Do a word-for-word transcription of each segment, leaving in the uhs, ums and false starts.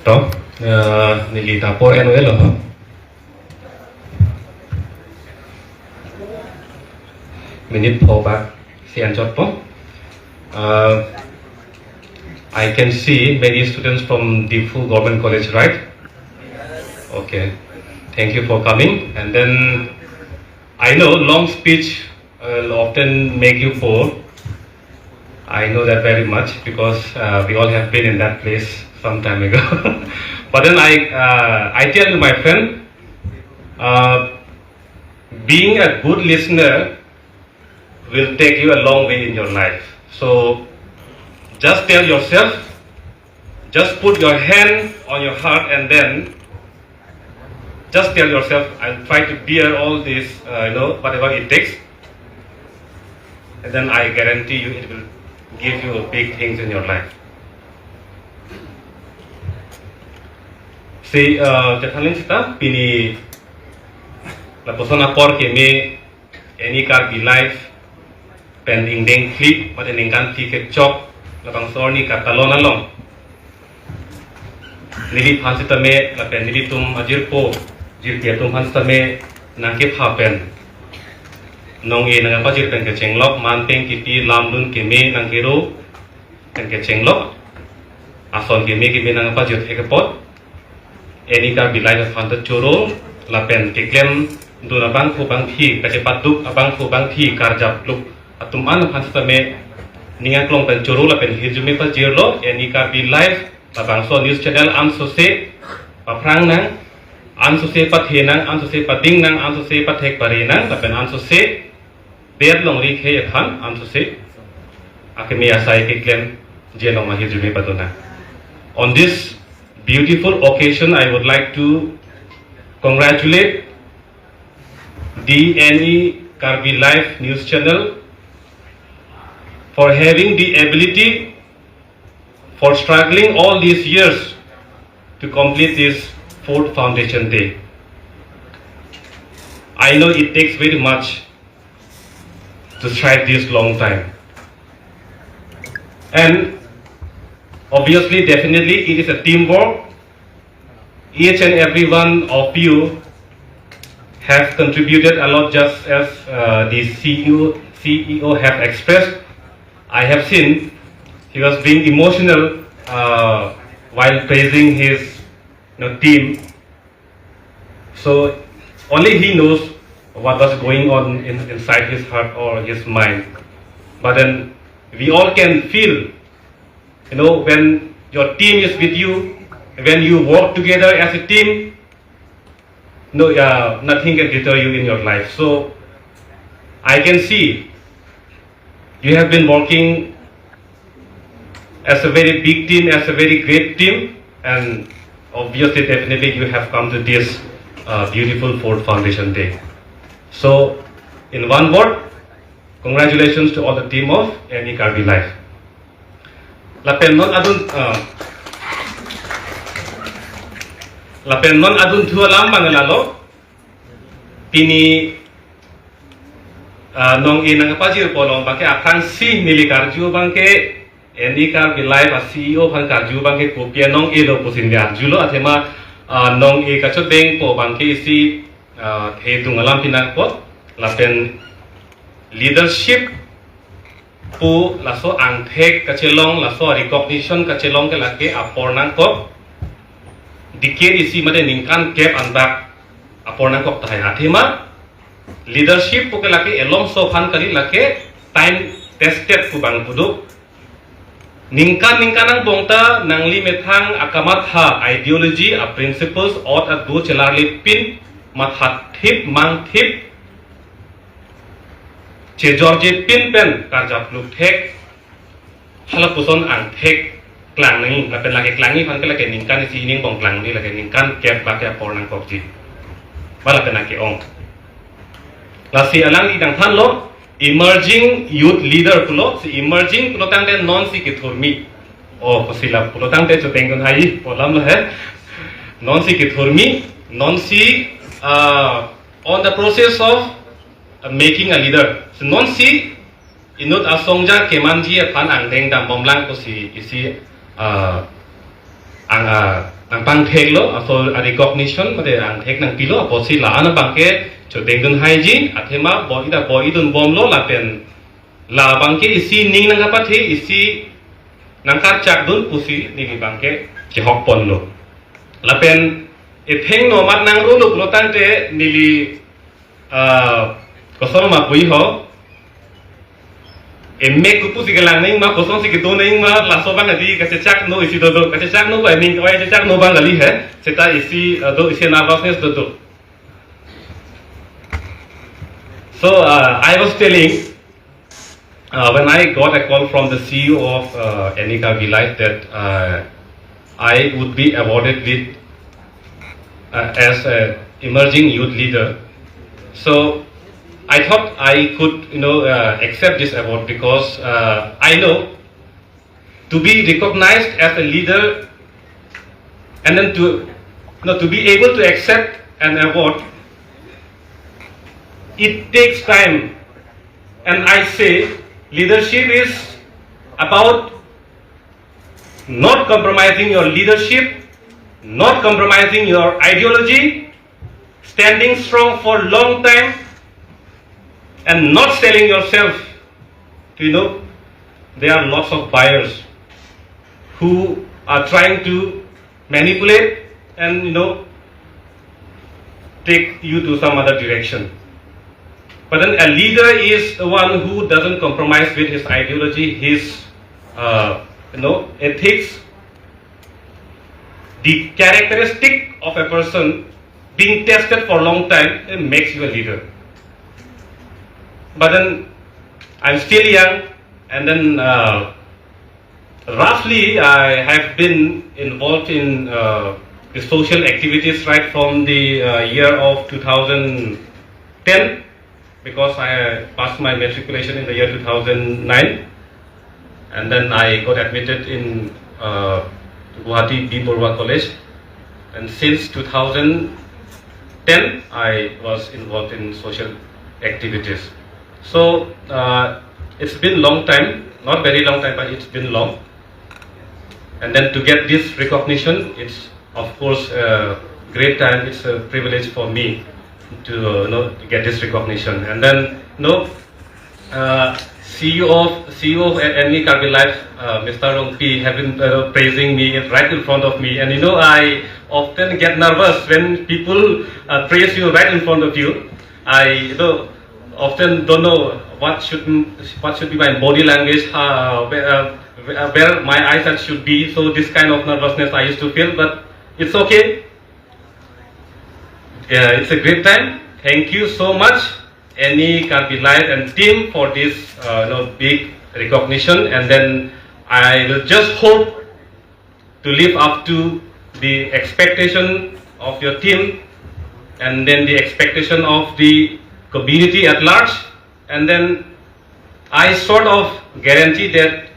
To, eh, neli ta apor en-elo. Minute pho bak si anchotpo. Uh, I can see many students from Diphu Government College, right? Okay. Thank you for coming. And then I know long speech uh, will often make you poor. I know that very much because uh, we all have been in that place some time ago. But then I, uh, I tell you, my friend, uh, being a good listener will take you a long way in your life. So just tell yourself, just put your hand on your heart and then just tell yourself, "I'll try to bear all this, uh, you know, whatever it takes." And then I guarantee you it will give you big things in your life. Si, uh, chethanlin sita, pini lapuson apor keme Any Karbi Live pen ingdeng phli, mate ningkan phli kechok, labangso arni katalon along neliphan sitame, lapen nelitum ajirpo jirpi atum aphan sitame nangkepha pen, nong-e nangkapajir pen kechenglok, man pen kipi, lamdun keme nangkero pen kechenglok, ason keme keme nangkapajir thek apot, Any Karbi Live aphan ta choro, lapen keklemdun abangphu bangphi, kachepaduk abangphu bangphi, karjap luk atum an aphan sitame ning aklong pen choro lapen hirjume pajirlo. Any Karbi Live labangso news channel ansose paphrang nang, ansose pathe nang, ansose pading nang, ansose pathek pare nang, lapen ansose det longri khei aphan ansose akeme asai keklemji along ahirjume pado nang. On this beautiful occasion, I would like to congratulate the Any Karbi Live news channel for having the ability, for struggling all these years to complete this fourth foundation day. I know it takes very much to strive this long time. And obviously, definitely, it is a teamwork. Each and every one of you have contributed a lot, just as uh, the C E O, C E O have expressed. I have seen he was being emotional uh, while praising his, you know, team. So only he knows what was going on in, inside his heart or his mind. But then we all can feel, you know, when your team is with you, when you work together as a team, no, uh, nothing can deter you in your life. So I can see you have been working as a very big team, as a very great team, and obviously, definitely, you have come to this uh, beautiful fourth foundation day. So, in one word, congratulations to all the team of Any Karbi Live. Lapen non adun, uh, lapen non adunthu alam abang lalo, pini uh, nong-e nangpajirpo along abangke aphrangsi neli karju abangke, Any Karbi Live a-C E O aphan karju abangke kopi anong-e do pusi neli arjulo, athema uh, nong-e kachobengpo abangke isi uh, thedung alam pinangpo, lapen leadership pu laso angthek kachelong, laso recognition kachelong ke lake apor nangkok. Dikir isi mate ningkan kep anbak apor nangkok tahai. Athema leadership pu ke lake elomso aphan kali, lake time tested pu abang pu do. Ningkan ningkan angbong ta nangli methang akamatha, ideology, a-principles, ot adu chelarlipin, mathathip mangthip, chejorjepin pen karjap luk thek, halapuson angthek klang nangji, lapen lake klangji aphan ke lake ningkan isi hini angbong klang nangji, lake ningkan kep bak ke apor nangkokji. Ba lapen lake ong. Lasi alangli nangthanlo, emerging youth leader pulo, si emerging pulo tangte nonsi kethurmi. Oh, pusi la pulo tangte choteng dunhai, pu alam lo he. Nonsi kethurmi, nonsi uh, on the process of uh, making a leader. Si nonsi inut asongja kemanji aphan angdeng dambomlang pusi isi uh, ang uh, nangpangtheklo, aso a-recognition mate angthek nangpilo, apotsi la-an abangke chodengdun haiji, athema bor-ida bor-idun bomlo lapen labangke isi ning nangkapathe, isi nangkarchakdun pusi neli bangke chehokponlo. Lapen ethengno amat nangrolo pulotangte neli, ah, koson ma pui ho. Emek kupu si kelang nang ma, koson si kedo nang ma, laso abang adi kachechakno isi dodo, kachechakno ba, ning kawai chechakno abang kali he, seta isi, ah, do isi nervousness dodo. So, uh, I was telling, uh, when I got a call from the C E O of, uh, Any Karbi Life that, uh, I would be awarded with, uh, as a emerging youth leader. So I thought I could, you know, uh, accept this award because, uh, I know to be recognized as a leader and then to, no, to be able to accept an award, it takes time. And I say leadership is about not compromising your leadership, not compromising your ideology, standing strong for a long time, and not selling yourself. You know, there are lots of buyers who are trying to manipulate and, you know, take you to some other direction. But then a leader is the one who doesn't compromise with his ideology, his, uh, you know, ethics. The characteristic of a person being tested for a long time, it makes you a leader. But then I'm still young, and then, uh, roughly I have been involved in, uh, the social activities right from the, uh, year of two thousand ten, because I passed my matriculation in the year two thousand nine, and then I got admitted in, uh, Guwahati B Borua College, and since two thousand ten I was involved in social activities. So, uh, it's been long time, not very long time, but it's been long. And then to get this recognition, it's of course a great time. It's a privilege for me to, uh, you know, to get this recognition. And then, you know, uh, C E O of, C E O of Any Karbi Life, uh, Mister Rongpi, have been, uh, praising me right in front of me. And you know, I often get nervous when people, uh, praise you right in front of you. I, you know, often don't know what should, what should be my body language, uh, where, uh, where, uh, where my eyesight should be. So this kind of nervousness I used to feel, but it's okay. Yeah, it's a great time. Thank you so much, Any Karbi Life and team, for this, uh, you know, big recognition. And then I will just hope to live up to the expectation of your team and then the expectation of the community at large. And then I sort of guarantee that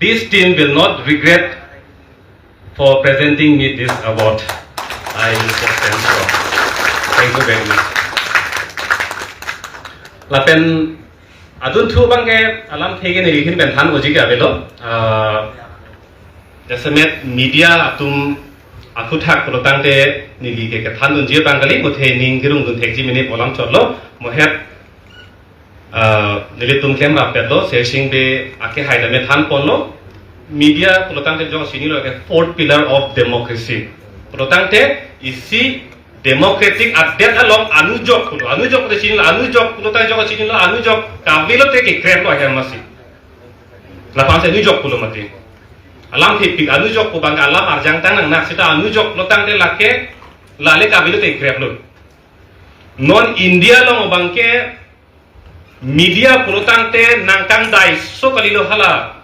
this team will not regret for presenting me this award. I will just stand strong. Thank you very much. Lapen adunthu abangke alamthe ke neli ahin pen than unji ke avelo. Ah, jasemet media atum aphuthak pulotangte neli ke kethandunji abang kali, muthe ning kerungdun thekji mene pu alam chotlo, mohet, ah, nelitum klemrap petlo, Sersing Bey akehai tame thanponlo, media pulotangte jong chinilo ke fourth pillar of democracy. Pulotangte isi democratic adet along anujok pulo, anujok pulo chinilo, anujok pulotang jong chinilo, anujok kavelo te kekreplo ahem masi. Lapansi anujok pulo mati. Alamthepik anujok pu abang alam arjang tang nang nak seta anujok pulotangte lake lale kavelo te kekreplo. Non India along abangke media pulotangte nangkangdai so kalilo, hala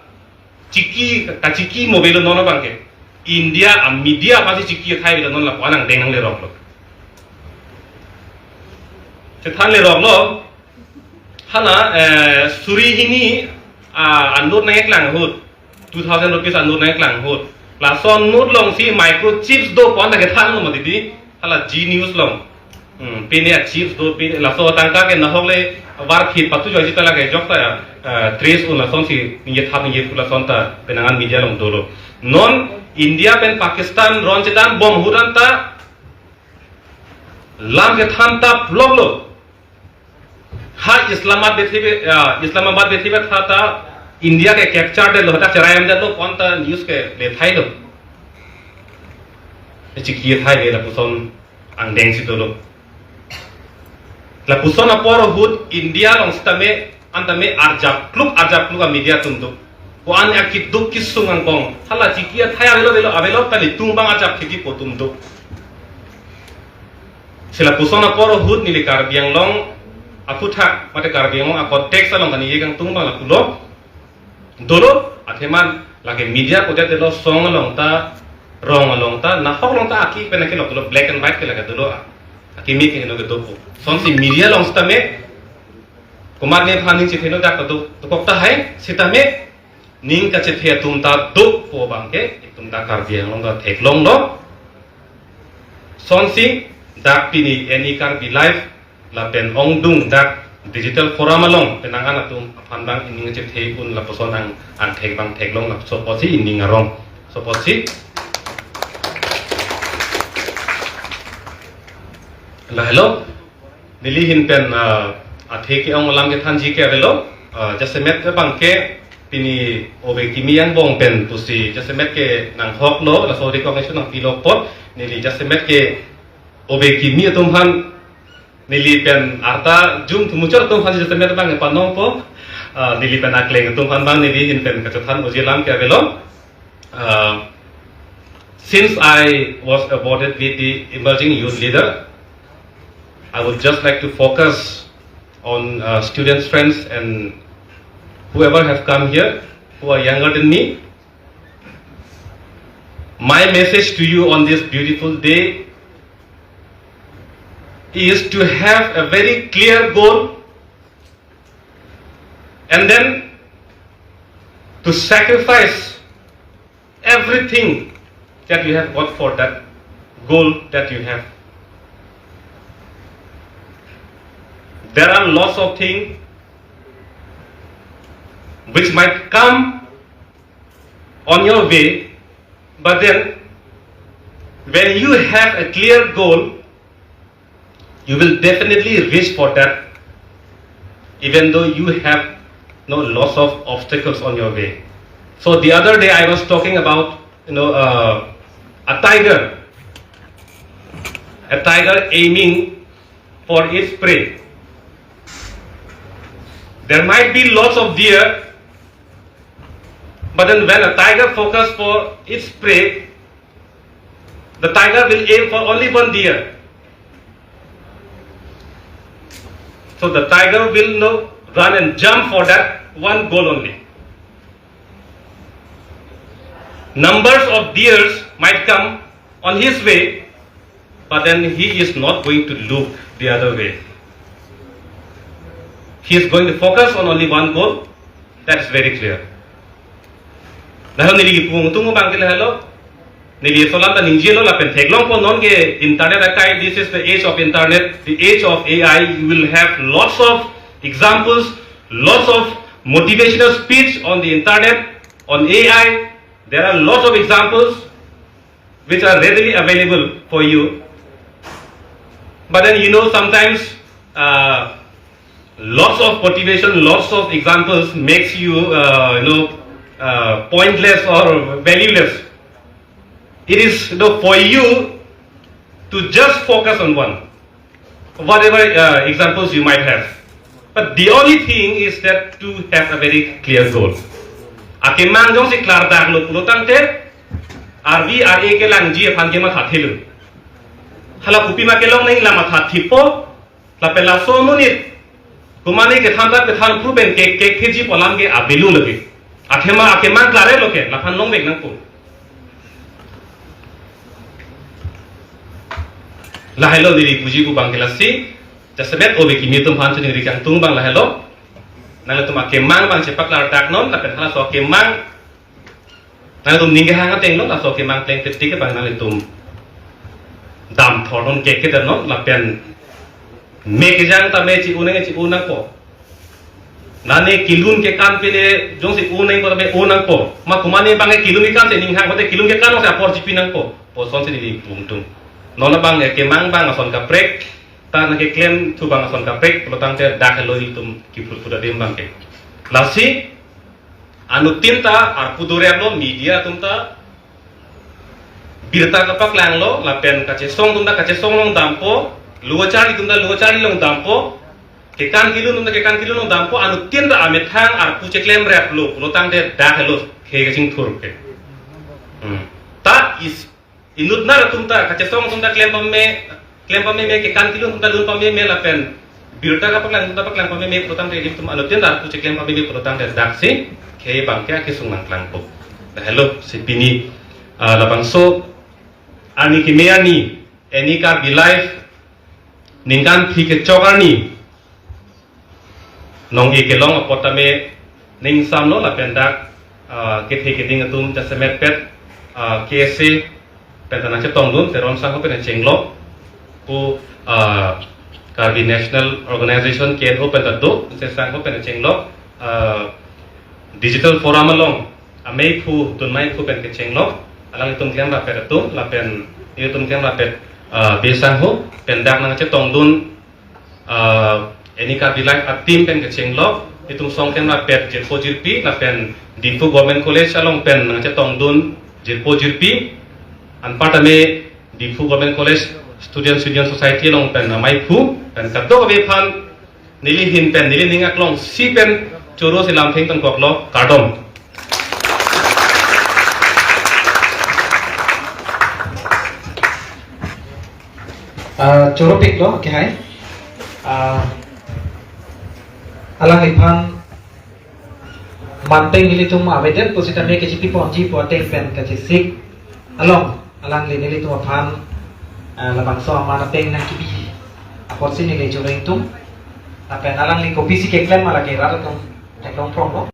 chiki, kachiki mo avelo non abangke. India a-media aphansi chiki athai avelo non, lapu-an angdeng nangleroklo. Chethanleroklo, hala, eh, suri hini, ah, a-note nangkeklang ahut, two thousand rupees a-note nangkeklang ahut. Laso a-note alongsi microchips do pu-an ta kethanlo mati di, hala Zee News along. Hmm, pine a-chips do, pine laso atangka ke nahok le varphit patu joi sita lake jokta ya, eh, trace un, lasonsi ningje thap ningje phu lason ta penang an media along dolo. Non India pen Pakistan ron chedan bom ahut anta lam kethan ta block lo. Ha Islamabad bethi be, ah, Islamabad bethi be tha ta India ke capture detlo, hadak cherai-em detlo pu anta news ke le thai lo. Chiki thai le lapuson angdeng si dolo. Lapuson apor ahut India along sitame antame arjap kluk arjap kluk a media atum do. Ko-an akiduk kisung angkong. Hala chiki athai avelo avelo avelo ta nelitum abang arjap khiki po atum do. Si lapuson apor ahut neli Karbi Anglong aphuthak mate Karbi Anglong a context along kani ye kangtung abang lapulo. Dolo, athema lake media kodet dolo, song along ta, rong along ta, nahok along ta aki pen aki lo, dolo black and white ke lake dolo a. Akimi ke heno ke dopo. Sonsi media along sitame, komat nephan ning chetheno dak do, dokok tahai, sitame, ning kachethe atum ta dopo abang ke, itum ta Karbi Anglong ta theklonglo. Sonsi, dak pini Any Karbi Live, lapen ongdung dak digital forum along penang an atum aphan abang ining chethe un lapuson ang angthek abang theklong lapuson pusi ining arong. So pusi lahelo neli ahin pen, ah, athe ke-ong alam kethanji ke avelo, ah, jasemet abang ke pini ove kimi angbong pen pusi jasemet ke nanghoklo, laso recognition nangpilo apot neli jasemet ke ove kimi atum aphan neli pen arta jum thumuchot atum aphan jasemet abang panon po. Ah, neli pen akleng atum aphan abang neli ahin pen kachethan oji alam ke avelo. Ah, since I was awarded with the emerging youth leader, I would just like to focus on, uh, students, friends, and whoever have come here who are younger than me. My message to you on this beautiful day is to have a very clear goal and then to sacrifice everything that you have got for that goal that you have. There are lots of things which might come on your way, but then when you have a clear goal, you will definitely reach for that, even though you have no lots of obstacles on your way. So the other day I was talking about, you know, uh, a tiger, a tiger aiming for its prey. There might be lots of deer, but then when a tiger focus for its prey, the tiger will aim for only one deer. So the tiger will no run and jump for that one goal only. Numbers of deers might come on his way, but then he is not going to look the other way. He is going to focus on only one goal. That is very clear. Lahelo neli kipung tung abang ke lahelo. Neli laso alam ta ningjelo lapen theklongpo non ke internet akai. This is the age of internet, the age of A I. You will have lots of examples, lots of motivational speech on the internet, on A I. There are lots of examples which are readily available for you. But then, you know, sometimes, uh, lots of motivation, lots of examples makes you, uh, you know, uh, pointless or valueless. It is, you know, for you to just focus on one, whatever, uh, examples you might have. But the only thing is that to have a very clear goal. Akemang jongsi klardak lo pulo tangte, arvi ar-e kelangji aphan ke mathathelo. Hala kopi ma kelong nangji la mathathipo, lapen laso amonit komatne kethan ta kethan phru pen kek kek theji pu alam ke avelo lake. Athema akemang klare lo ke, laphan longvek nangpo. Lahelo neli puji pu abang ke lasi, jasemet ove kimi atum aphan choningri kangtung abang lahelo. Nanglitum akemang abang chepaklardak non, lapen halaso akemang nanglitum ning kehang ateng lo, laso akemang plengpletik abang nanglitum damthor non, kekkedet non, lapen me kejang ta me chi-un nang, chi-un nangpo. Nane kelun kekan pele jongsi o nangpo tame o nangpo. Ma komatne bang kelun kekan si ninghang, mate kelun kekan si apor chipi nangpo. Pu asonsi neli pu ingtung. Non abang kemang abang ason kaprek, ta nangkeklem thu abang ason kaprek, pulotangte dak helo ilitum kiphurphur adim abangke. Lasi, anuttin ta arpu doreplo media atum ta birta kapaklanglo, lapen kachesong atum ta kachesong along dampo, lo acharli atum ta lo acharli along dampo, kekan kelun atum ta kekan kelun along dampo, anuttin ta amethang arpu cheklemreplo, pulotangte dak helo khei kachingthur ke. Hmm. Ta is inut nar atum ta, kachesong atum ta klem pame, klem pameme, kekan kelun atum ta lun pameme, lapen birta kapaklang atum ta paklang pameme, pulotangte ilitum anuttin ta arpu cheklem pameme, pulotangte daksi khei abangke akesung nangklangpo. Dak helo si pini, ah, labangso arni keme arni, Any Karbi Live ningkan phli kechok arni nong-e kelong apot tame ning samlo lapen dak, ah, kethe keding atum jasemet pet, ah, K S A pen ta nangchetongdun, Teron sangho pen chenglok, pu, ah, Karbi National Organization, K N O pen ta do, se sangho pen chenglok, ah, Digital Forum along ameiphu, dunmeiphu pen kechenglok, alanglitum klemrap pet atum, lapen ilitum klemrap pet, ah, Bey sangho pen dak nangchetongdun, ah, Any Karbi Live a-team pen kechenglok, itum song klemrap pet jirpo jirpi, lapen Diphu Government College along pen nangchetongdun jirpo jirpi, anparta me Diphu Government College Students Union Society along pen ameiphu, pen kadokave aphan neli ahin pen, neli ning aklong si pen choro si lamtheng tongkoklo, kardom. Ah, choropiklo, okay, hai. Ah, alangliphan manteng nelitum avedet pusitame kechipi ponji pu ateng pen kachesik along alangli nelitum aphan, ah, labangso aman ateng nangkebi apotsi neli choro ingtung. Lapen alangli kopisi keklem ma lake rat atum theklong pronglo.